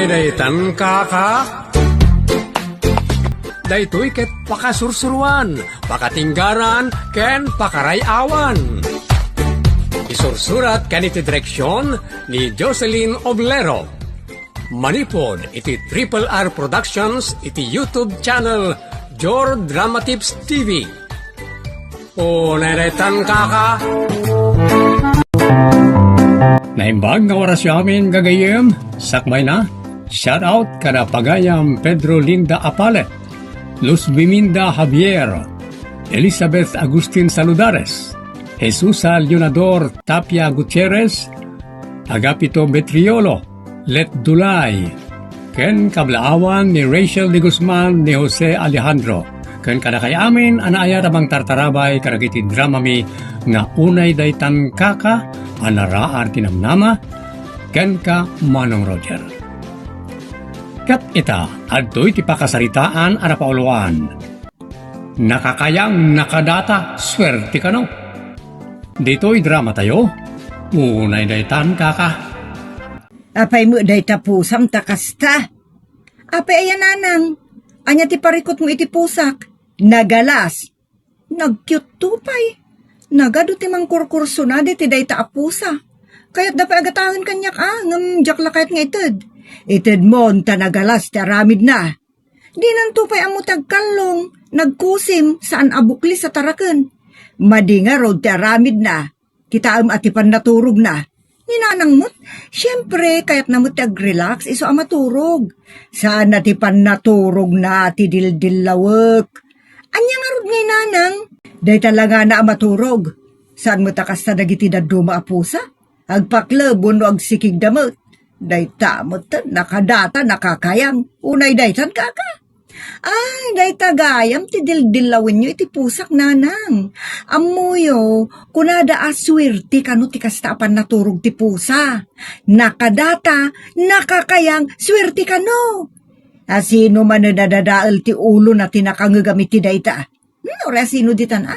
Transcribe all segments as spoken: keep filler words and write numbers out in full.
Daytan kaka. Daytoy ket pakasursuruan, pakatinggaran, ken pakaray-awan. Isursurat ken iti direksion ni Jocelyn Oblero. Manipud iti Triple R Productions iti YouTube channel Jor Drama Tips T V. O, nadaytan kaka. Naimbag nga orasyo amin, gagayyem, sakbay na. Shout out kada Pagayam Pedro Linda Apalet, Luz Biminda Javier, Elizabeth Agustin Saludares, Jesusa Leonador Tapia Gutierrez, Agapito Betriolo, Let Dulay, ken kablaawan ni Rachel de Guzman ni Jose Alejandro, ken kadakay amin a naayat a mangtartarabay kadagiti dramami nga Unay Daytan Kaka, a naraar ti namnama, ken ka Manong Roger. Ket ita, adtoy ti pakasaritaan a napauluan. Nakakayang, nakadata, suerte kano. Ditoy drama tayo, Unay Daytan Kaka. Apay met dayta pusam ta kasta? Apay aya, nanang? Ania ti parikutmo iti pusak? Nagalas. Nagkiutto pay. Nagadu ti mangkurkursuna diti dayta a pusa. Kayatda pay a gataen kaniak a, ngem diak la kayat nga ited. Itedmon ta nagalas ti aramidna. Dinanto pay ammo ti agkallong, nagkusim, saan a buklis a taraken. Madi ngarud ti aramidna. Kitaem a ti pannaturogna. Ni nanang met, siempre, kayatna met ti agrelax isu a maturog. Saan a ti pannaturogna ti dildillawek. Ania ngarud ngay nanang? Dayta langana a maturog. Saan met a kasta dagiti dadduma a pusa? Agpakleb wenno agsikigda met. Dayta met nakadata, nakakayang. Unay daytan kaka. Ay, dayta gayam ti dildillawenyo iti pusak, nanang. Ammoyo, kunada a suerte kano ti kasta a pannaturog ti pusa. Nakadata, nakakayang, suerte kano. A sino manen a dadael ti ulona ti nakangngegam iti dayta? Hmm, uray a sino ditan a?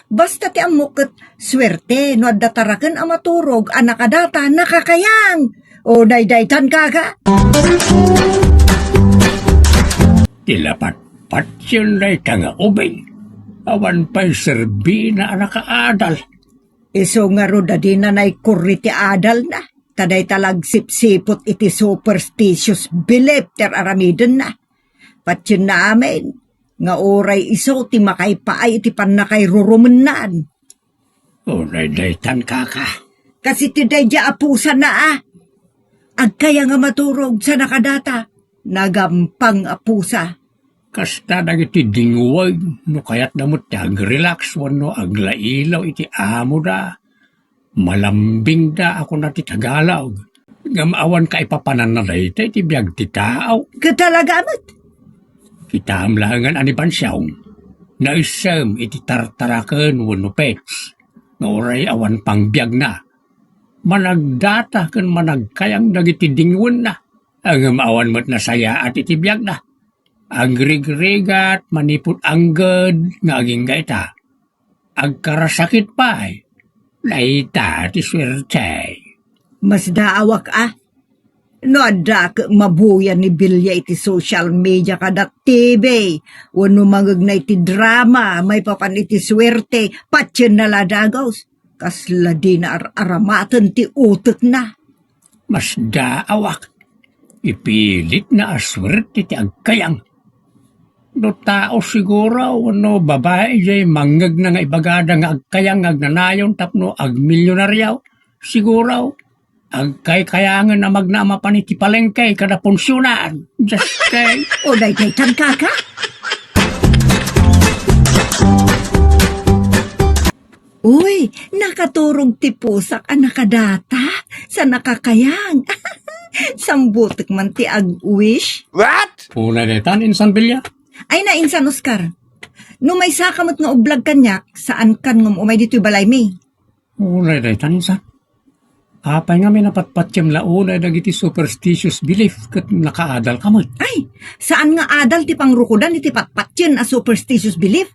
Basta ti ammok ket suerte no adda taraken a maturog a nakadata, nakakayang. O, daydaytan kaka. Ti lapatpatyen dayta nga ubing, awan pay serbina a nakaadal. Isu ngarud a dina naikurri ti adalna, ta dayta la agsipsiput iti superstitious belief ti ar-aramidenna. Patienna amin nga uray isu ti makaipaay iti pannakairurumennan. Uray daytan, kaka. Kas iti daydiay a pusana a. Agkayang a maturog sa nakadata, nagampang a pusa. Kasta dagiti dingweg, no kayatda met ti agrelax wenno aglailaw iti amoda. Malambingda a kuna ti Tagalog, ngem awan kaipapananna dayta iti biag ti tao. Ket talaga met. Kitaem laengen a ni Bansiaw, naisem iti tartaraken wenno pets, nga uray awan pangbiagna. Managdata ken managkayang dagiti dingwenna, ngem awan met nasayaat iti biagna. Agrigrigat manipud angged nga agingga ita. Agkarasakit pay. Dayta ti suerte. Masdaawak a. No adda ket mabuya ni Bilya iti social media kada T V, wenno mangegna iti drama, maipapan iti suerte, patienna la dagus. Kasla dina ar-aramaten ti utekna. Masdaawak. Ipilitna a suerte ti agkayang. No tao siguro wenno babai jay mangngegna nga ibagada nga agkayang nga agnanayon tapno agmilionaryo, siguro, agkaykayangen a magna a mapan iti palengke kada punsionan. Just say. O, daydaytan, kaka? Uy, nakaturog ti pusak a nakadata sa nakakayang. Sambutek man ti ag-wish. What? Unay daytan, insan Bilya. Ay na, insan Oscar. No maysaka met nga ublag kaniak, saan kan ngem umay ditoy balaymi. Unay daytan, insan. Apay ngamin a patpatiem la unay dagiti superstitious belief ket nakaadal ka met? Ay, saan nga adal ti pangrukodan iti patpatien a superstitious belief?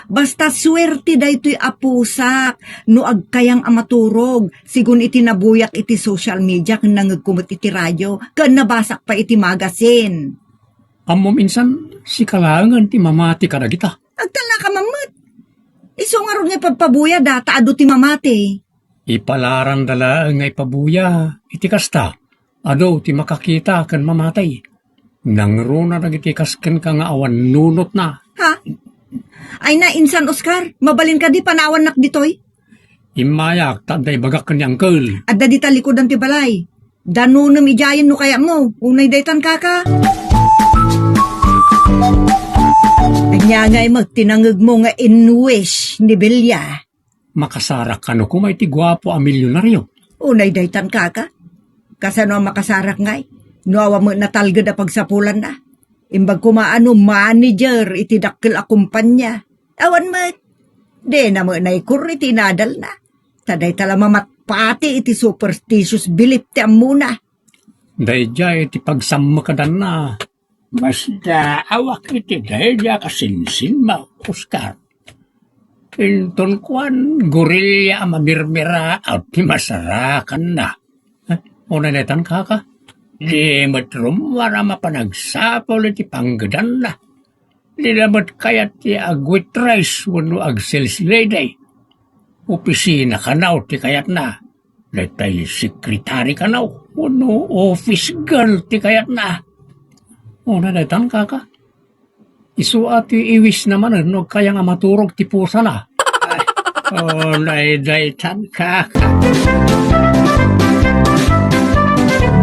Basta suerte daytoy a pusak no agkayang a maturog, sigun iti nabuyak iti social media ken nangegko met iti radio ken nabasak pay iti magazine. Ammom insan, sika laengen ti mamati kadagita. Agtalnaka man met. Isu ngarud nga ipagpabuyada ta adu ti mamati. Ipalaranda laeng nga ipabuya iti kasta. Adu ti makakita ken mamati. Nangruna dagiti kas kenka nga awan nunotna. Ha? Ay na, insan Oscar, mabalin kadi panawannak ditoy? Immayak, ta adda ibagak ken ni Uncle. Adda dita likudan ti balay. Danunem idiayen no kayatmo, unay daytan kaka. Ania ngay met ti nangegmo nga in-wish ni Belia? Makasarak kano koma iti guapo a milionario. Unay daytan kaka. Kasano a makasarak ngay? No awan met natalged a pagsapulanna. Imbag koma a no manager iti dakkel a kumpanya. Awan met. Dina met naikur iti inadalna. Ta dayta la mamatpati iti superstitious belief ti ammona. Daydiay ti pagsammakadanna. Masdaawak iti daydiay a kasinsinmo, Oscar. Inton kuan, gorilla a mamirmira, ti masarakanna. Eh, unay daytan kaka. Di met rummuar a mapanagsapul iti panggedanna. Dina met kayat ti agwaitress wenno agsilsilidi. Opisina kano ti kayatna. Daytay sekretari kano wenno office girl ti kayatna. Unay daytan kaka. Isu a ti iwisna manen no agkayang a maturog ti pusana. Unay daytan kaka.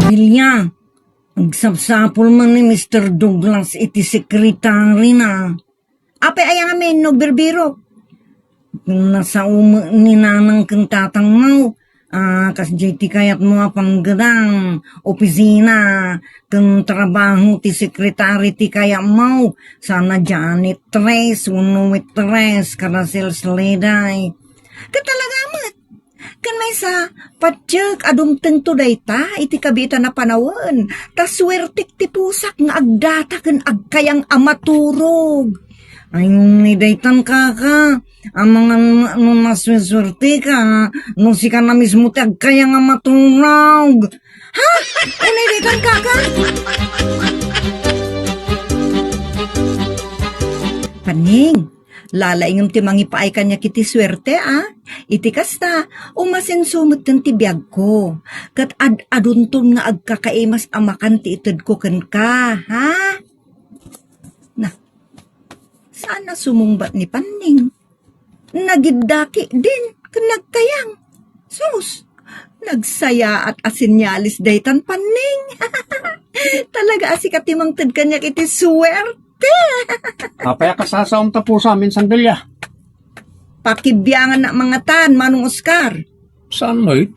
Belia, agsapsapul man ni Mister Douglas iti sekretarina. Apay aya ngamin no agbirbirok? Nasao met ni nanang ken tatangmo. Ah, kasdiay ti kayatmo a panggedan, opisina, ken trabaho ti sekretari ti kayatmo. Sana janitress, wenno waitress, kada sales lady. Ket talaga met. Ken maysa, patiek a dumtengto dayta iti kabiitan a panawen, ta suertek ti pusak nga agdata ken agkayang a maturog. Ay, ni daytan kaka, amangan no masuersuerteka, no sika na mismo ti agkayang a maturog. Ha? Ay, ni daytan kaka? Paning, lalaingem ti mangipaay kaniak iti suerte, a? Iti kasta, umasenso metten ti biagko. Ket ad-adunton nga agkakaimas a makan ti itedko kenka, ha? Na, saan a sumungbat ni Panning? Nagiddaki din ken nagkayang. Sus, nagsayaat a senyales daytan, Panning. Talaga a sika ti mangted kaniak iti suerte. Apay a kasasaom ta pusa, Amin Sandelia? Pakibiangan na mangatan, Manong Oscar. Saan met?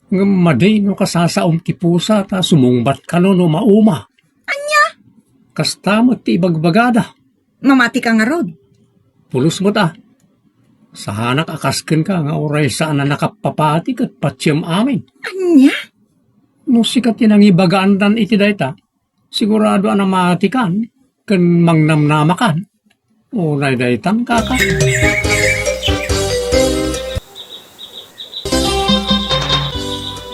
Ngem madi no kasasaom ti pusa ta sumungbat kano no mauma. Ania? Kasta met ti ibagbagada. Mamati ka ngarud? Pulos met a. Saanak a kas kenka nga uray saan a nakappapati ket patiem amin. Ania? No sika ti nangibagaandan iti dayta, sigurado a namatikan ken mangnamnamakan. Unay daytan kaka.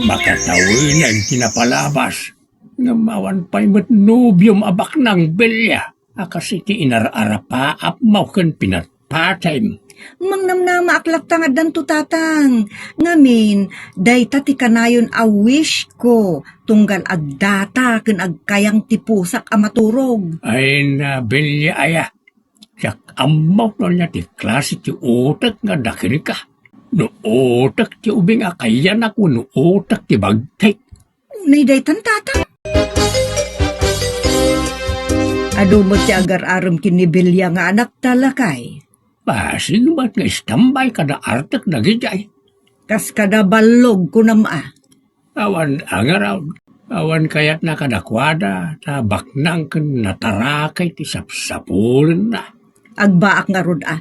Makataweneng ti napalabas, ngem awan pay met nobiom a baknang, Belia. A kas iti inar-arapaapmo ken pinatpatim. Mangnamnamaak latta nga addanto, Tatang. Ngamin, dayta ti kanayon a wish ko, tunggal agdata ken agkayang ti pusak a maturog. Ay na, Belia aya. Diak ammo no ania ti klase ti utek nga adda kenka. No utek ti ubing a kayanak wenno utek ti bagtik. Unay daytan, Tatang. Adu met ti agar-arem ken ni Belia nga anakta, lakay? Basig met nga istambay kada artek dagidiay. Kas kada ballog, kunam a. Awan a ngarud, awan kayatna kadakuada, ta baknang ken natarakay ti sapsapulenna. Agbaak ngarud a,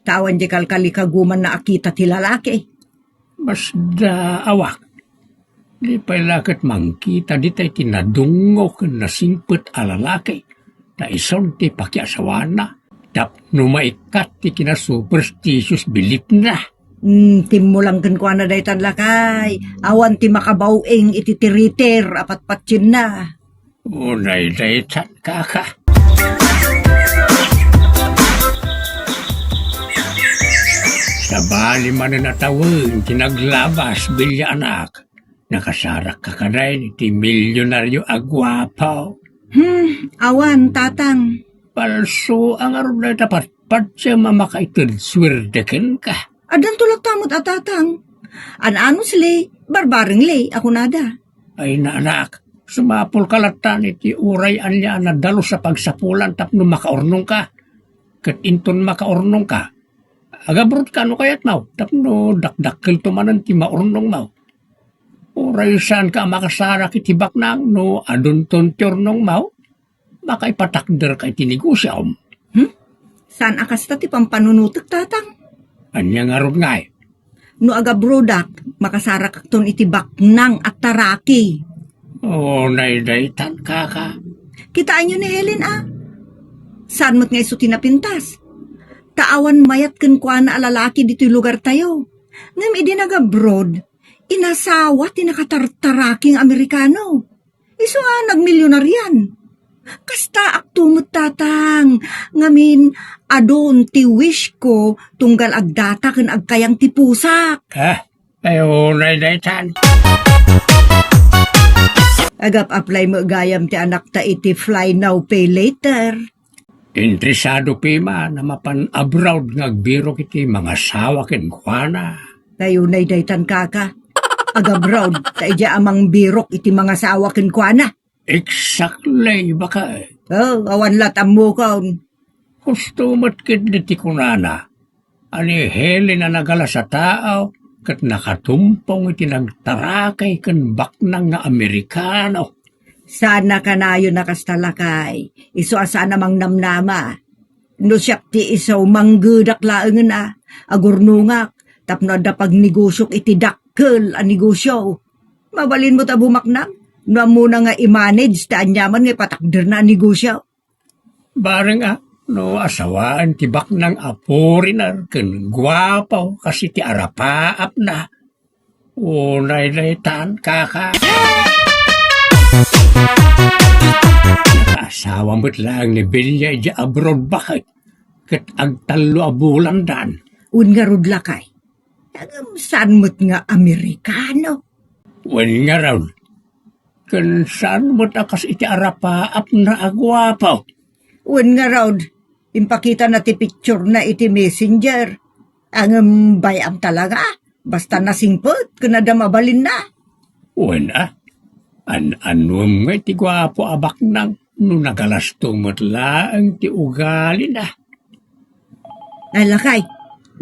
ta awan di kalkalikagumanna a kita ti lalaki. Masdaawak. Di pay la ket mangkita ditay ti nadungngo ken nasingpet a lalaki, ta isun ti pakiasawaanna. tapno maikkat ti kinasuperstitious beliefna. Hmm, timmulang kenkuana daytan, lakay. Awan ti makabaw-ing iti tiritir a patpatienna. Unay daytan, kaka. Sabali manen a tawen ti naglabas, Bilya anak. Nakasarakka kadaydi ti milionario a guapo. Hmm, awan, tatang. Palso a ngarud dayta patpatsem a makaited suerte kenka. Addanto latta met a tatang. An-, honestly, barbarengli a kunada. Ay, naanak, sumapulka latta iti uray ania a nadalus a pagsapulan tapno makaurnongka. Ket inton makaurnongka, agabrodka no kayatmo, tapno dakdakkelto manen ti maurnongmo. Uray saanka a makasarak iti baknang no adunton ti urnongmo, makaipatakderka iti negosiom. Hmm? Saan a kasta ti pampanunotek, tatang? Ania ngarud ngay? No agabrodak, makasarakakton iti baknang a taraki. Oh, naydaytan, kaka. Kitaenyo ni Helen, a? Saan met nga isu ti napintas? Ta awan mayat kenkuana a lalaki ditoy lugartayo. Ngem idi nagabroad, inasawa ti nakatartaraki nga Amerikano. Isu a nagmilionarian. Kastaakto met, tatang, ngamin, adun ti wish ko tunggal agdata ken agkayang ti pusak. Ah, ay, unay daytan. Agap-apply met gayam ti anakta iti Fly Now, Pay Later. Interesado pay man a mapan abroad nga agbirok iti mangasawa kenkuana. Ay, unay daytan, kaka. Agabroad, ta idiay a mangbirok iti mangasawa kenkuana. Exactly, bakay. Oh, awan la't ammokon. Husto met ketdi ti kunana a ni Helen a nagalas a tao ket nakatumpong iti nagtaraki ken baknang nga Amerikano. Saan a kanayon a kasta, lakay. Isu a saan a mangnamnama. No siak ti isu, manggedak laengen a agurnongak tapno adda pagnegosiok iti dakkel a negosio. Mabalin met a bumaknang no ammona nga i-manage ti aniaman nga ipatakderna a negosio. Bareng a, no asawaen ti baknang a foreigner ken guapo kas iti arapaapna. Unay daytan, kaka. Nakaasawa met laeng ni Bilya idiay abroad, bakay, ket agtallo a bulandan. Wen ngarud, lakay. Ngem saan met nga Amerikano? Wen ngarud. Ken saan met a kas iti arapaapna a guapo? Wen ngarud, impakitana ti picturena iti messenger. Ngem bay-am talaga, basta nasingpet ken adda mabalinna. Wen a, an-annuem ngay ti guapo a baknang no nagalasto met laeng ti ugalina. Ay, lakay.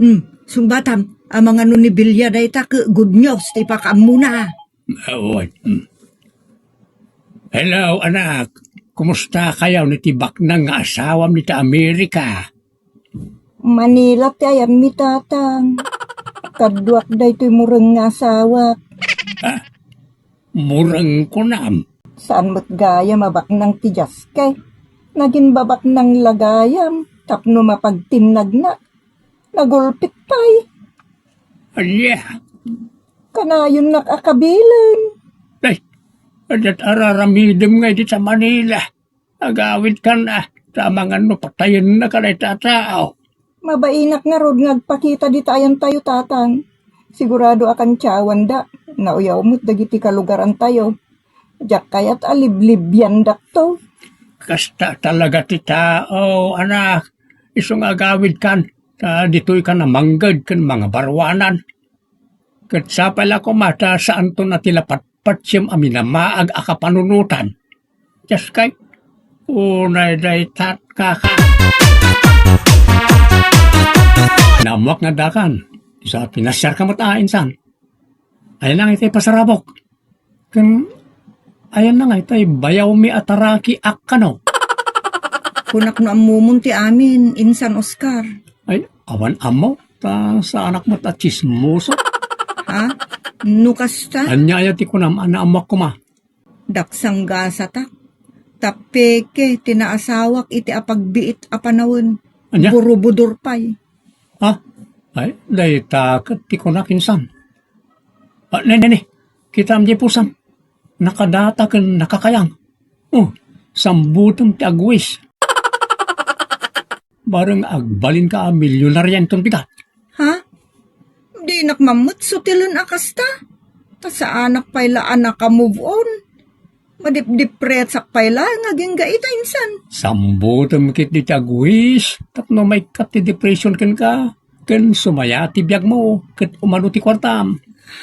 Hmm, sungbatam, amangan no ni Bilya dayta ket good news ti ipakaammona. Awan. Hmm. Hello, anak. Kumusta kayo ni ti baknang nga asawam ni ta Amerika? Manila ti ayanmi, tatang. Kaduak daytoy mureng nga asawak. Ah, mureng kunam? Saan met gayam a baknang ti Jaske. Nagin babaknang la gayam tapno mapagtinnagnak. Nagulpit pay. Ania? Kanayonnak a kabilen. Ay, adat araramidem nga iti sa Manila. Agawidkan a, ta amangan no patayenna kadayta a tao. Mabainak ngarud nga agpakita dita ayantayo, tatang. Sigurado a kantiawanda. Nauyaw met dagiti kalugarantayo. Diak kayat a liblibiandakto. Kasta talaga ti tao, anak. Isu nga agawidkan, ta ditoyka namangged ken mangabaruanan. Ket sapay la koma ta saanton a ti lapatpatsem a minamaag a kapanunotan. Diaskay, unay daytan, kaka. Naammoak nga addakan, sa pinasiarka met a insan. Ayan na nga itay pasarabok. Ken, ayan na nga itay bayawmi a taraki a kano. Kunak no ammomon ti amin, insan Oscar. Ay, awan ammo, ta saanak met a tsismoso. Ha? No kasta? Ania aya ti kunam a naammoak koma? Daksanggasatak. Tapeke ti naasawak iti apagbiit a panawen. Ania? Burubudor pay. Ha? Ay, dayta ket ti kunak insan. Ah, ne, ne, ne. Kitaem diay pusam. Nakadata ken nakakayang. Oh, sambutem ti agwis. Bareng agbalinka a milionaria inton bigat. Ha? Dinak mammet sutilen a kasta. Ta saanak pay la a naka-move on. Madipdipresak pay la nga agingga ita insan. Sambutem ket dita agwis tapno maikkat ti depression kenka. Ken sumaya ti biagmo ket umano ti kuartam.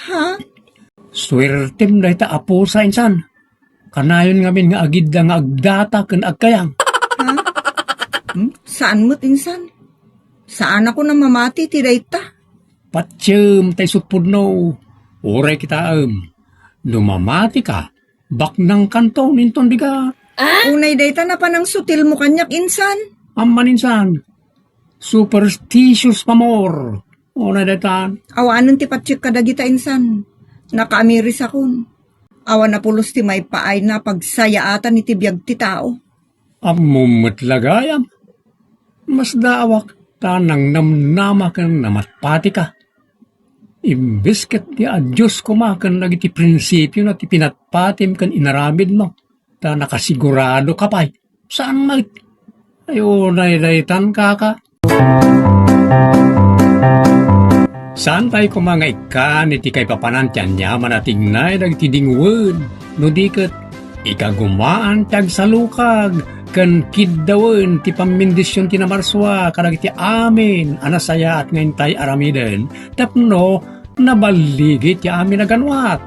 Ha? Suertem dayta a pusa insan. Kanayon ngamin nga agidda nga agdata ken agkayang. Ha? Hmm? Saan met insan? Saanakon a mamati ti dayta. Patiem ta isut' pudno. Uray kitaem. No mamatika, baknangkanto inton bigat. Unay dayta napan nangsutilmo kaniak insan. Amman insan. Superstitious pamor. Unay dayta. Awanen ti patiek kadagita insan. Nakaamirisakon. Awan a pulos ti maipaayna a pagsayaatan iti biag ti tao. Ammom met la gayam. Masdaawak ta nangnamnama ken namatpatika. Imbes ket ti adios koma ken dagiti prinsipiona ti pinatpatim ken inaramidmo, ta nakasiguradoka pay. Saan met? Ay, unay daytan, kaka. Saan pay koma nga ikkan iti kaipapanan ti aniaman a tignay dagiti dingwen, no di ket ikagumaan ti agsalukag ken kiddawen ti pammindision ti namarsua kadagiti amin a nasayaat nga intay aramiden tapno naballigi ti amin a ganuat.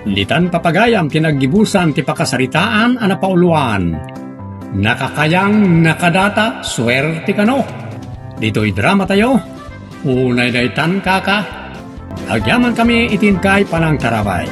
Ditan papagayam ti naggibusan ti pakasaritaan a napauloan. Nakakayang nakadata, suerte kano. Ditoy drama tayo, unay daytan, kaka. Agyamankami iti inkay panangtarabay.